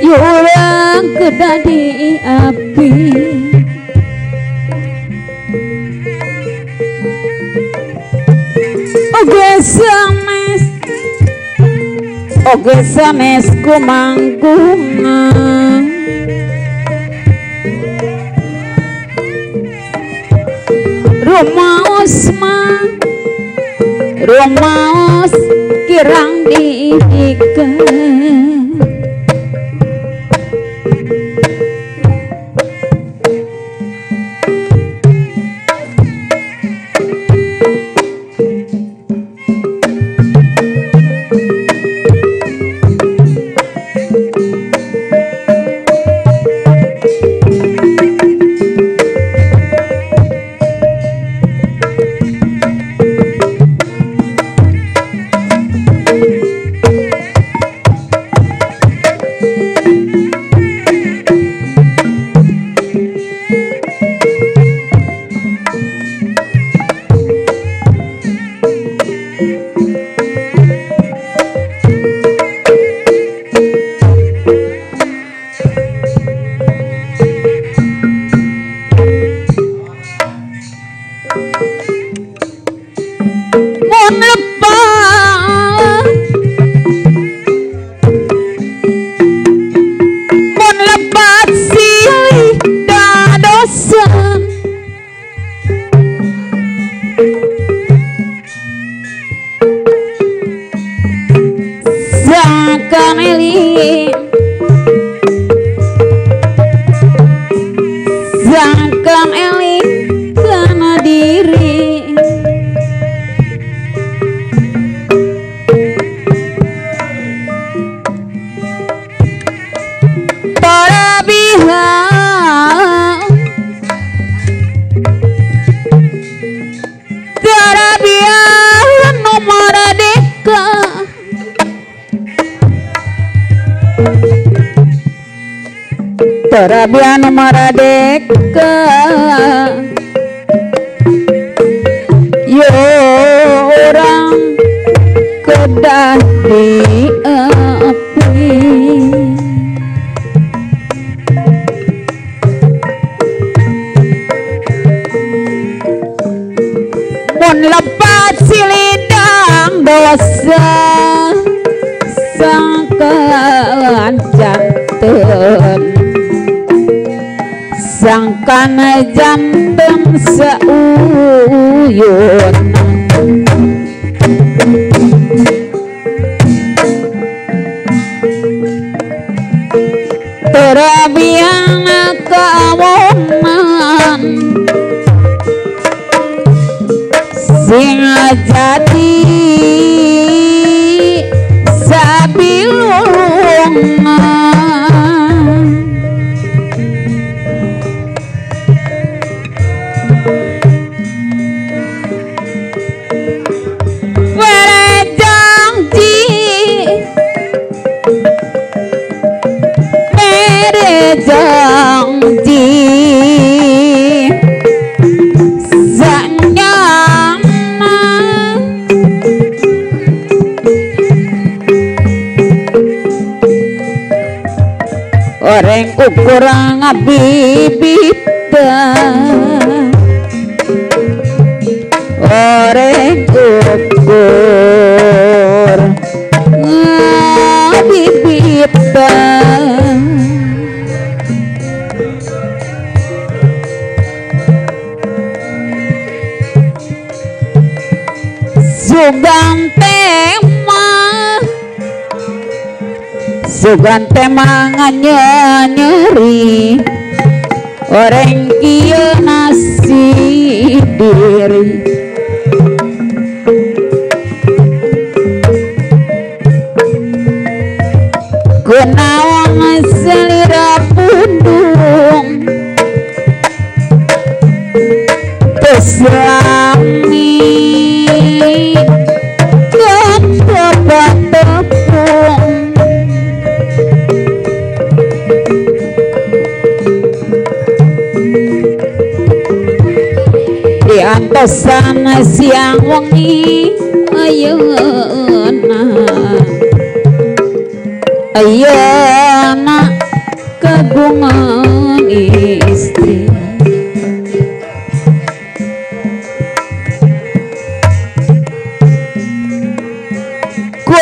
Yurang kedadi api Oge sanes kumangkungan Rumaos kirang diikan Sangkam eli kana diri para biha nomor deka Terabian maradeka yo orang kedah di api mun lepat silidang dosa sangkaan janten sangkan jantung seuyun terabian kawoman sing jadi sabilungan janji sanyana orang ukuran bibita orang ukur bibita Sugan tema nyeri orang kia nasi diri kenawang selera pundung Islami tepung di antosan siang wengi ayeuna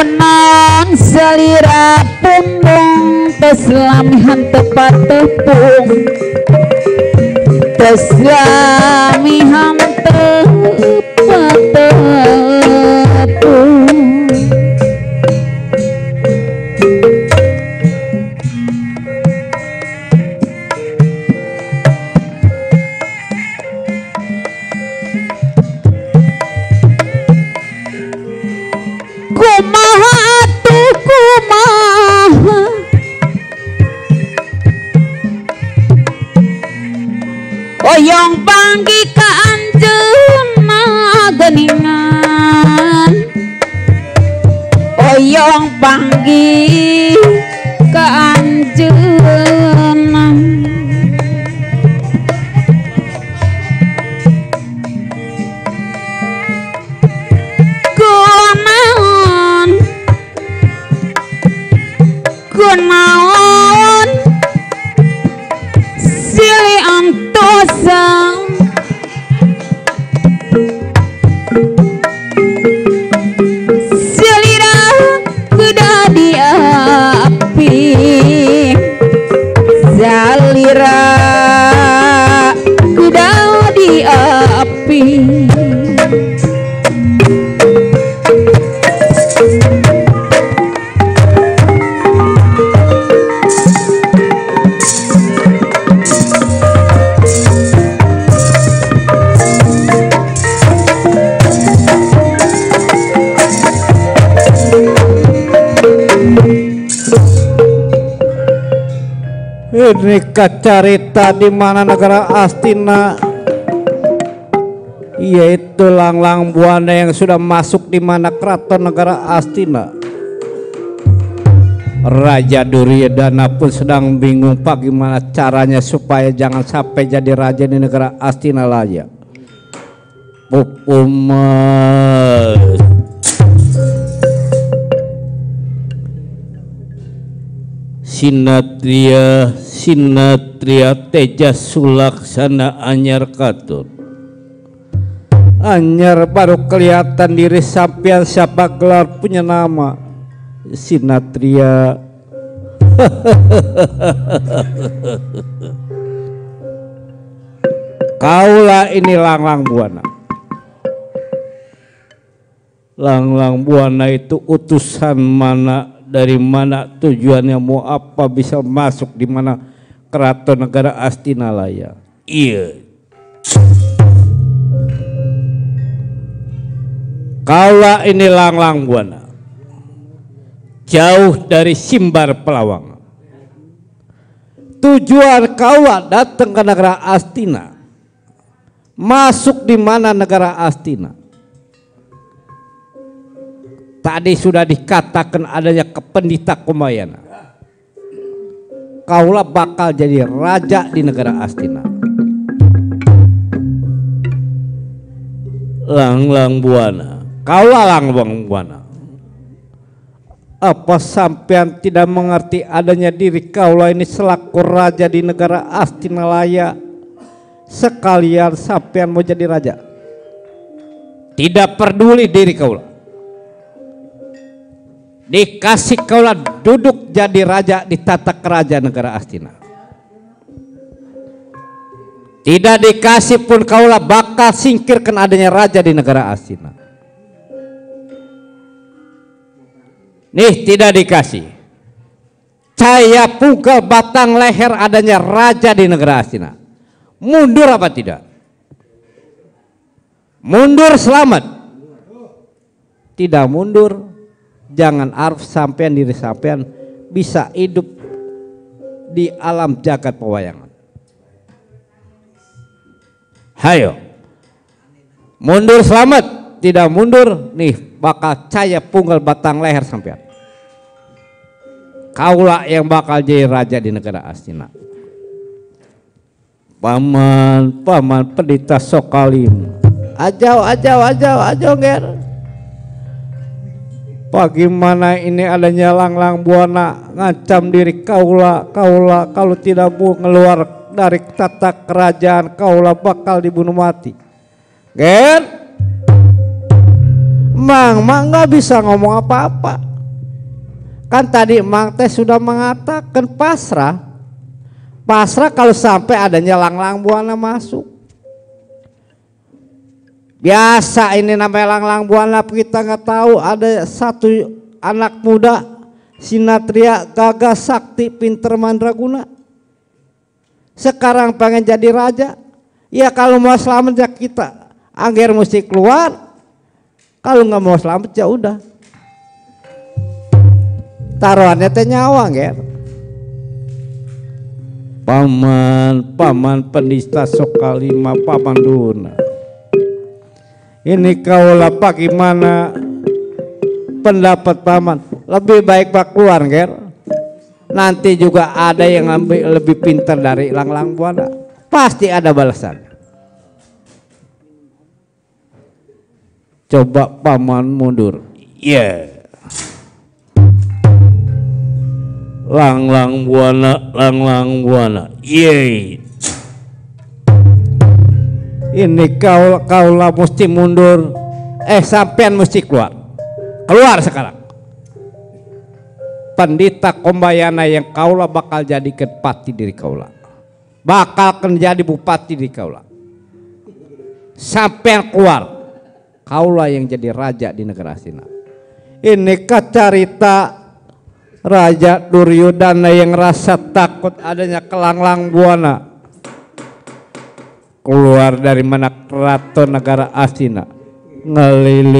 kunaon salira pundung teslamihan tepat tepung teslamihan tepat tepung kumaha atuh kumaha oyong panggi ka anjeunna geningan oyong panggi ka anjeunna kunaon silih antosang silira kuda di api salira kuda di api ini carita di mana negara Astina, yaitu Langlang Buana yang sudah masuk di mana keraton negara Astina. Raja Duryodhana pun sedang bingung bagaimana caranya supaya jangan sampai jadi raja di negara Astina laya. Pupumas Sinatria Teja Sulaksana anyar katun anyar baru kelihatan diri sampean siapa gelar punya nama Sinatria. Kaulah ini Langlang Buana. Langlang Buana itu utusan mana, dari mana, tujuannya mau apa, bisa masuk di mana keraton negara Astina laya. Iya. Kaulah ini Langlang Buana, jauh dari Simbar Pelawang. Tujuan kaulah datang ke negara Astina. Masuk di mana negara Astina? Tadi sudah dikatakan adanya Kependita Kumayana. Kaulah bakal jadi raja di negara Astina. Langlang Buana, kaulah Langlang Buana. Apa sampean tidak mengerti adanya diri kaulah ini selaku raja di negara Astina laya? Sekalian sampean mau jadi raja. Tidak peduli diri kaulah. Dikasih kaulah duduk jadi raja di tata kerajaan negara Astina. Tidak dikasih pun kaulah bakal singkirkan adanya raja di negara Astina. Nih tidak dikasih. Saya pukul batang leher adanya raja di negara Astina. Mundur apa tidak? Mundur selamat. Tidak mundur. Jangan arf sampean diri sampean bisa hidup di alam jagat pewayangan. Hayo, mundur selamat, tidak mundur, nih bakal saya punggal batang leher sampean. Kaulah yang bakal jadi raja di negara Astina. Paman Pendeta Sokalim, ajau ger. Bagaimana ini adanya Langlang Buana ngancam diri kaulah kalau tidak mau keluar dari tata kerajaan kaulah bakal dibunuh mati. Ger, Mang nggak bisa ngomong apa-apa. Kan tadi Mang teh sudah mengatakan pasrah. Pasrah kalau sampai adanya lang-lang buana masuk. Biasa ini namanya lang-lang buana, kita nggak tahu ada satu anak muda sinatria gagah sakti pinter mandraguna. Sekarang pengen jadi raja. Ya kalau mau selamat ya kita angger mesti keluar. Kalau nggak mau selamat ya udah. Taruhannya teh nyawa nger. Paman penista Sokalima Paman Duna. Ini kaulah bagaimana pendapat paman? Lebih baik pak keluar nger. Nanti juga ada yang lebih pintar dari lang-lang buana. Pasti ada balasan. Coba paman mundur. Yeah. Lang-lang buana. Yeay. Ini kaulah mesti mundur. Sampean mesti keluar. Keluar sekarang. Pandita Kombayana yang kaulah bakal jadi pati diri kaulah. Bakal akan jadi bupati diri kaulah. Sampean keluar. Kaulah yang jadi raja di negara Astina. Ini carita Raja Duryodhana yang rasa takut adanya kelanglang buana keluar dari mana keraton negara Astina, ngelilir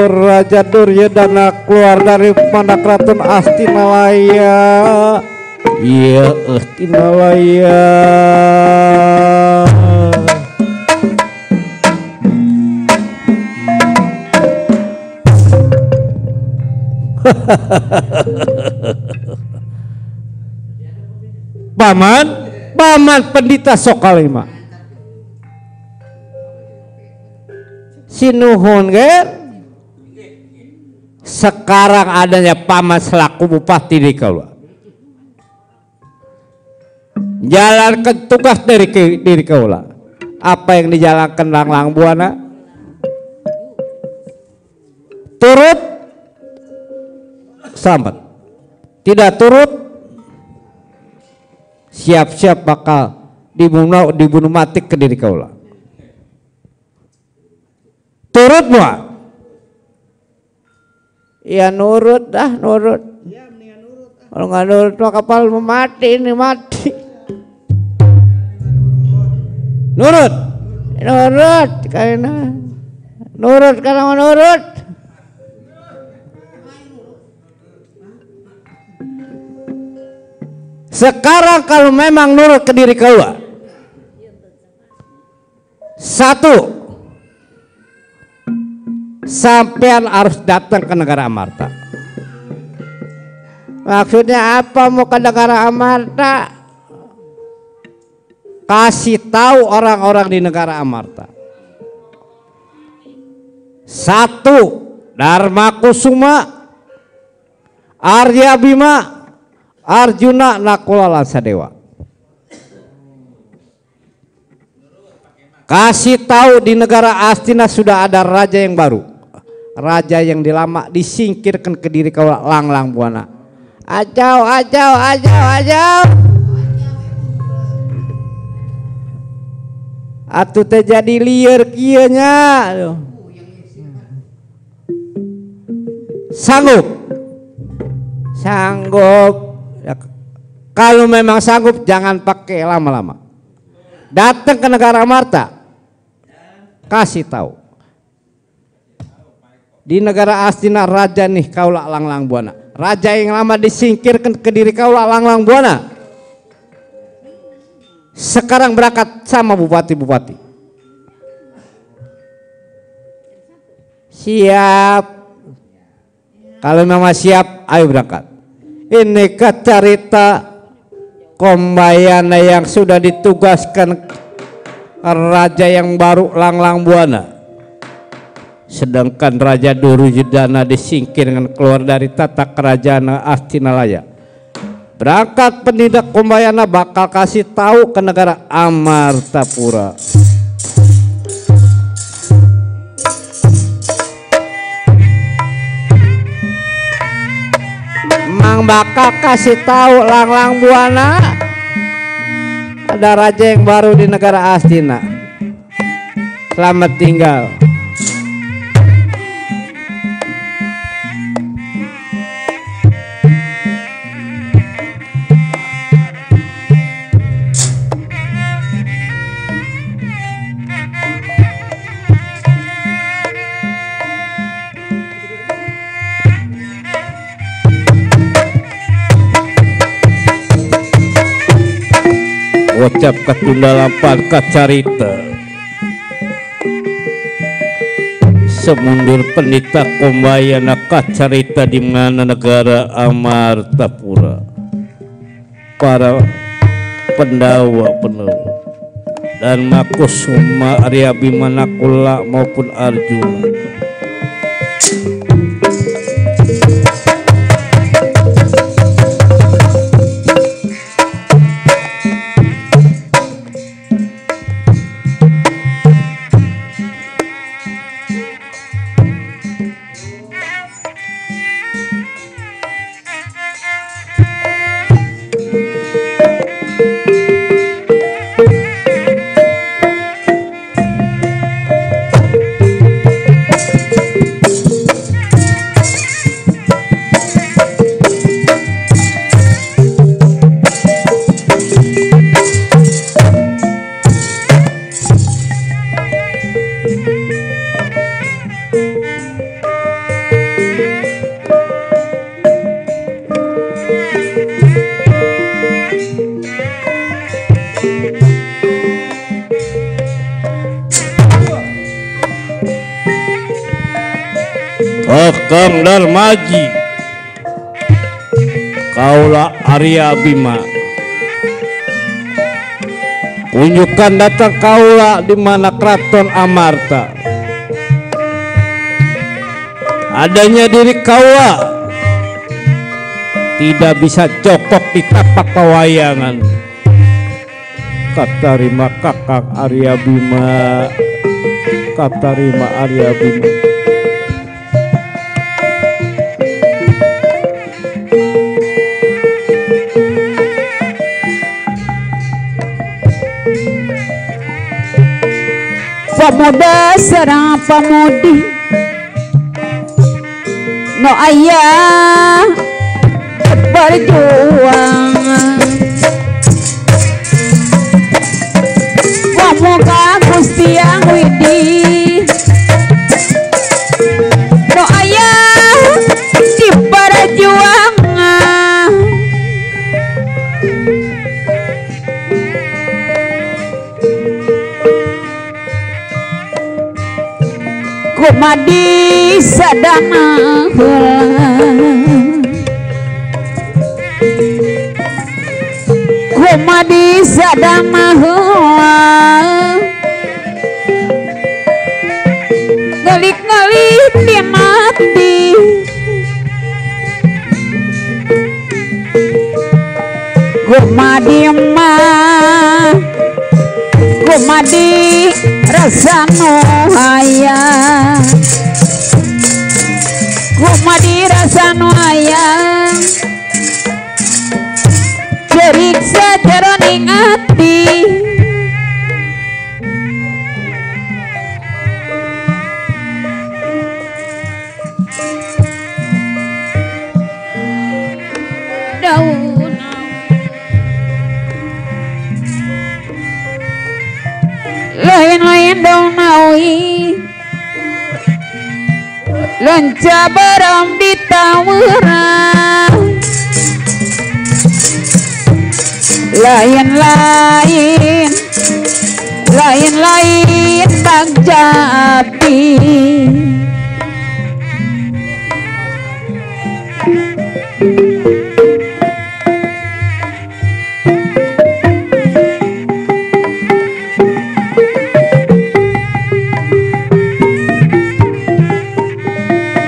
Raja Duryodhana keluar dari mana keraton Astinalaya. Iya Astinalaya. Paman Pendita Sokalima. Sinuhun kan? Sekarang adanya paman selaku bupati di Kaula. Jalankan tugas dari diri Kaula. Apa yang dijalankan lang-lang buana? Turut selamat. Tidak turut siap-siap bakal dibunuh mati ke diri Kaula. Turut mua? Ya nurut dah, nurut. Kalau nggak nurut mah kapal mati ini mati. Nurut karena nurut karena menurut. Sekarang kalau memang nurut ke diri Kaula, satu, sampean harus datang ke negara Amarta. Maksudnya apa mau ke negara Amarta? Kasih tahu orang-orang di negara Amarta. Satu, Dharma Kusuma, Arya Bima, Arjuna, Nakula, Lansadewa. Kasih tahu di negara Astina sudah ada raja yang baru. Raja yang dilama disingkirkan ke diri Kaula lang-lang buana. Ajau. Atuh teh jadi liar kieu nya. Sanggup. Ya, kalau memang sanggup jangan pakai lama-lama. Datang ke negara Amarta. Kasih tahu. Di negara Astina raja nih Kaula lang-lang buana. Raja yang lama disingkirkan ke diri Kaula lang-lang buana. Sekarang berangkat sama bupati-bupati. Siap. Kalau memang siap, ayo berangkat. Ini carita Kombayana yang sudah ditugaskan raja yang baru lang-lang buana. Sedangkan Raja Duryodhana disingkirkan keluar dari tata kerajaan Astinalaya. Berangkat pendidak Kumbayana bakal kasih tahu ke negara Amartapura. Mang bakal kasih tahu Langlang Buana ada raja yang baru di negara Astina. Selamat tinggal. Ucap katunda lampar kacarita semundur penita Kumbayana kacarita di mana negara Amartapura. Para pendawa dan Makusuma Arya Bima Nakula maupun Arjuna. Kakang Darmaji kaula Arya Bima kunjukkan datang kaula di mana keraton Amarta. Adanya diri kaula tidak bisa cocok di tapak pewayangan. Katarima Kakang Arya Bima, katarima Arya Bima. Pemuda sareng pamudi no ayah berjuang pemuka Gusti Yang Widi no ayah di perjuangan kumadi sadana kumadi sadana ngalik-ngalik di mati kumadi mah kumadi rasano hayang kumadi rasano hayang jeriksa jeroning ati daun lain-lain daun nawi lenca barang ditawuran lain-lain lain-lain bagjabi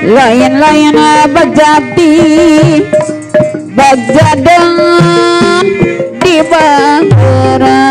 lain-lain bagjabi Sajadan di bangkerang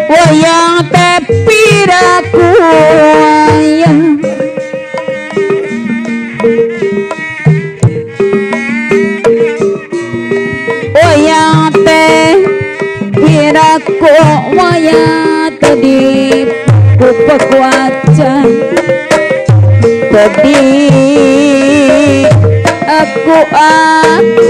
wayang tepiraku wayang wayang tepiraku wayang tadi pupuk wajan tadi aku aja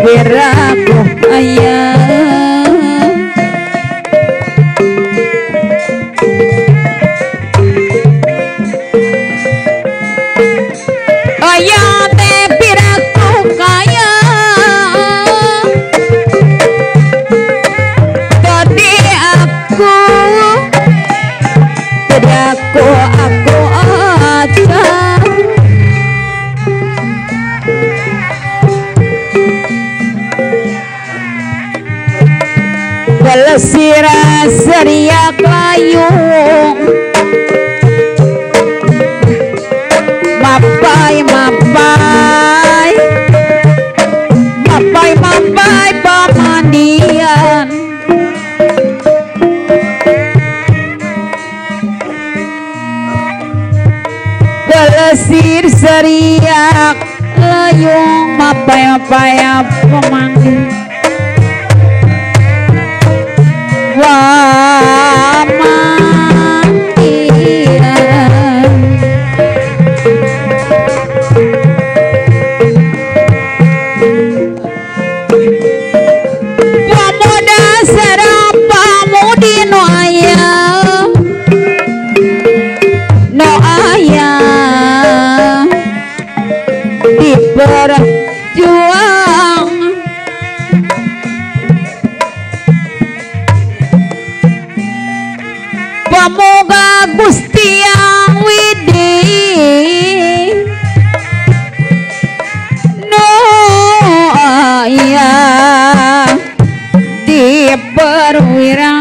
Wiraku ayang ayang teh piraku kaya tadi aku aja Balesira seriak layung mapai pamandian Balesir seriak layung mapai pamandian pemuda serapamu di no ayah diperjuang pemuda Gusti Yang Widi no ayah di perwira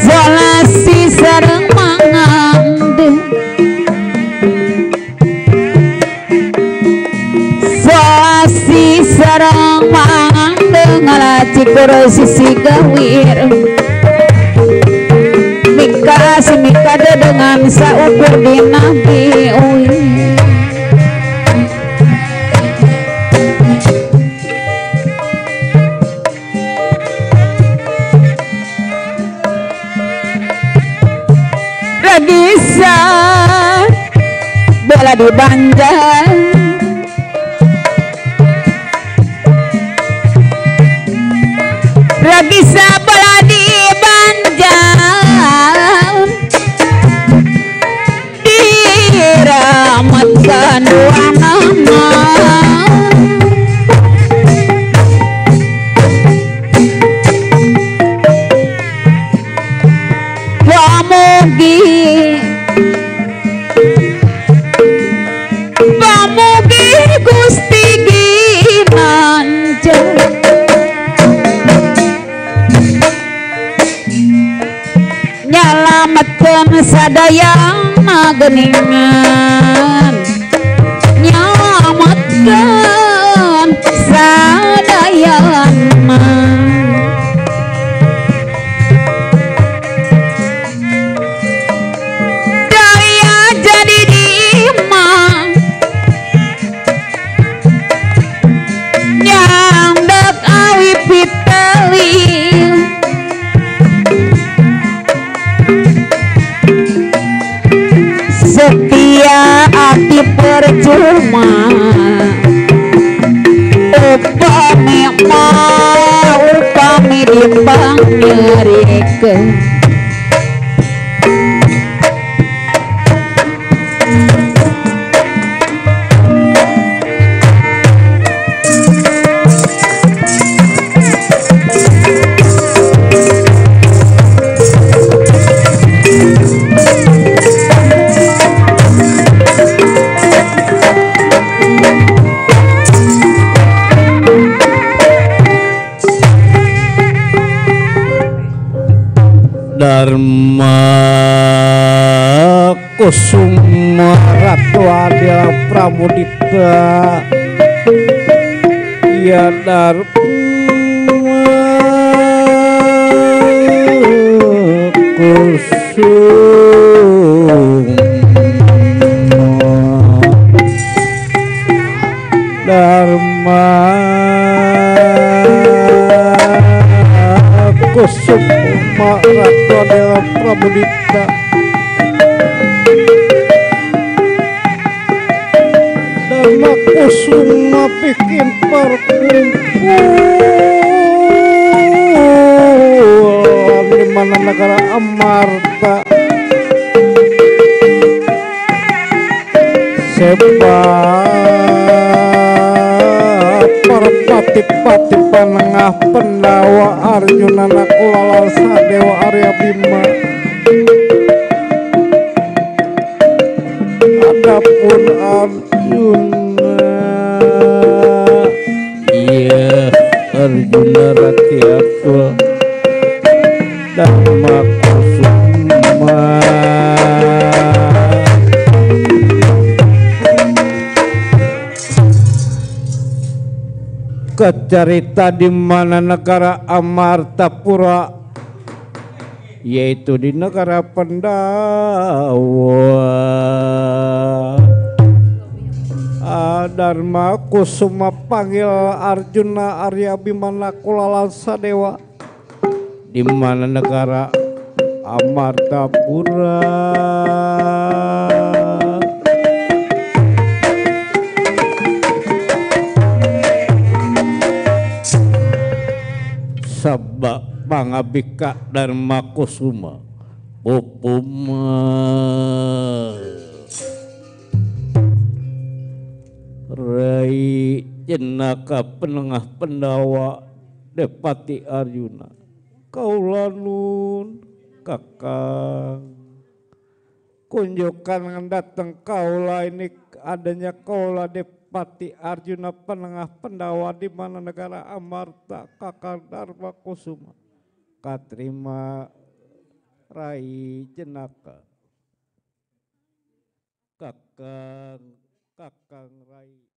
solasi sareng mangande solasi sareng mangande ngalaci sisi gawir mikade dengan saukur di nabi Ragisa bola di Banjar Ragisa bola di Banjar diramatkan dua nama Pamugi Gusti Ginanjar nyalametkeun sadaya geningan nyalametkeun percuma upami dipangnyarikeun Dharma Kusuma Ratu Adya Pramudita ya Dharma Kusuma Dharma Kusuma Ratu Adya Pramudita Dharma Kusuma bikin perkumpulan di mana negara Amarta sebab perpati-pati panengah Pendawa Arjuna Nakula Sadewa Arya Bima adapun Arjuna iya Arjuna Ratyakul Dharma Kusuma kecerita di mana negara Amartapura yaitu di negara Pandawa. Dharma Kusuma panggil Arjuna Arya Bima Nakula Sadewa di mana negara Amartapura. Sabak pangabika Dharma Kusuma Pupuma Rai Jenaka Penengah Pendawa Depati Arjuna kaula nun kakang kunjukan datang kaula ini adanya kaula Depati Arjuna Penengah Pendawa di mana negara Amarta kakang Dharma Kusuma katrima Rai Jenaka kakang Rai